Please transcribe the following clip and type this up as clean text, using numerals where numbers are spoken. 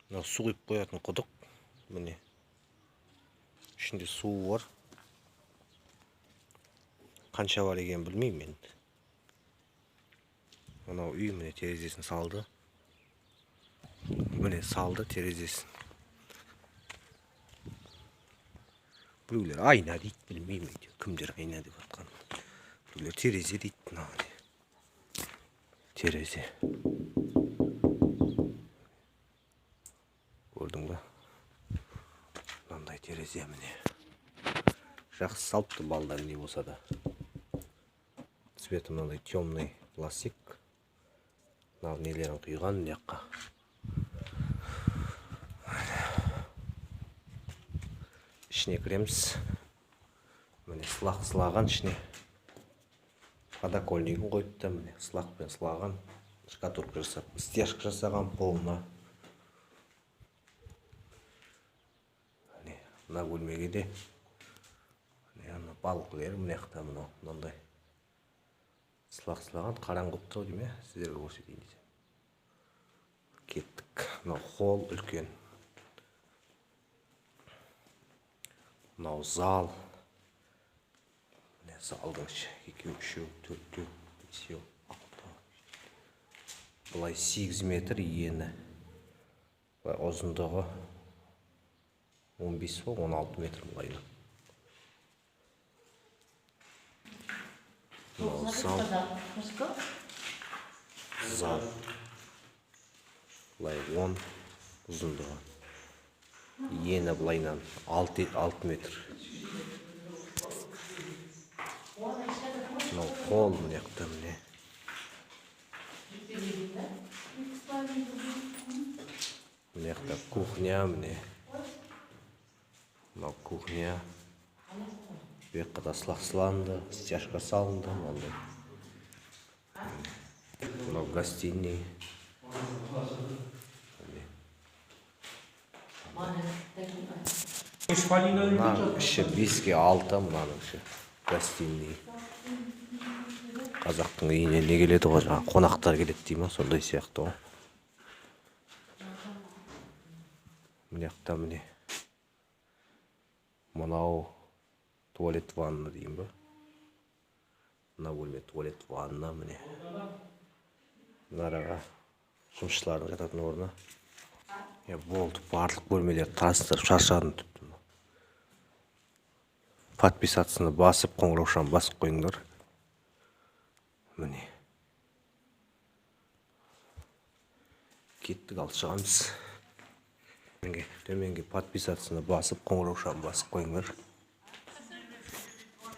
Мынау су құйып қоятын құдық. Міне. Ішінде суы бар. Қанша бар екенін білмеймін енді. Мынау үй, міне, терезесін салды. Міне, салды терезесін. Біреулер айна дейді, білмеймін әйтеуір кімдер айна деп жатқан. Біреулер терезе дейді, мынау міне. Терезе. Көрдің ба? Мынандай терезе, міне. Жақсы салыпты балдар, не болса да. Цветі мынандай темный пластик. Мынау нелерін құйған мына жаққа. Ішіне кіреміз. Міне, сылақ сылаған ішіне. Подоконнигін қойыпты, міне, сылақпен сылаған. Шкатулка жасап, стяжка жасаған полына. Міне, мына бөлмеге де. Міне, ана балкілер мына жақта, мынау мынандай. Сылақ сылаған, қараңғы болып тұр деймін, сіздерге көрсетейін десем. Кеттік. Мынау холл үлкен. Мынау зал. Міне, залдың іші. Екеу, үшеу, төртеу, бесеу, алтау. Былай 8 метр ені. Былай ұзындығы 15 ба, 16 метр былай. Мынау зал. Зал. Былай 10 ұзындығы. Ені былайынан 6 метр. Мынау қол мына жақта, міне. Мына жақта кухня, міне. Мынау кухня. Бұл жаққа да сылақ сыланды, стяжка салынды, мынандай. Мынау гостиный. Мынаның іші 5-ке 6, мынаның іші гостиный. Қазақтың үйіне не келеді ғой, жаңағы қонақтар келеді дей ма, сондай сияқты ғой. Мына жақта, міне. Мынау туалет, ванна деймін ба? Мына бөлме туалет, ванна, міне. Мына араға жұмысшылардың жататын орны. Болды, барлық бөлмелерді таныстырып шаршадым тіпті. Подписаться басып, қоңыраушаны басып қойыңдар. Міне. Кеттік, ал шығамыз. Төменге подписаться басып, қоңыраушаны басып қойыңдар.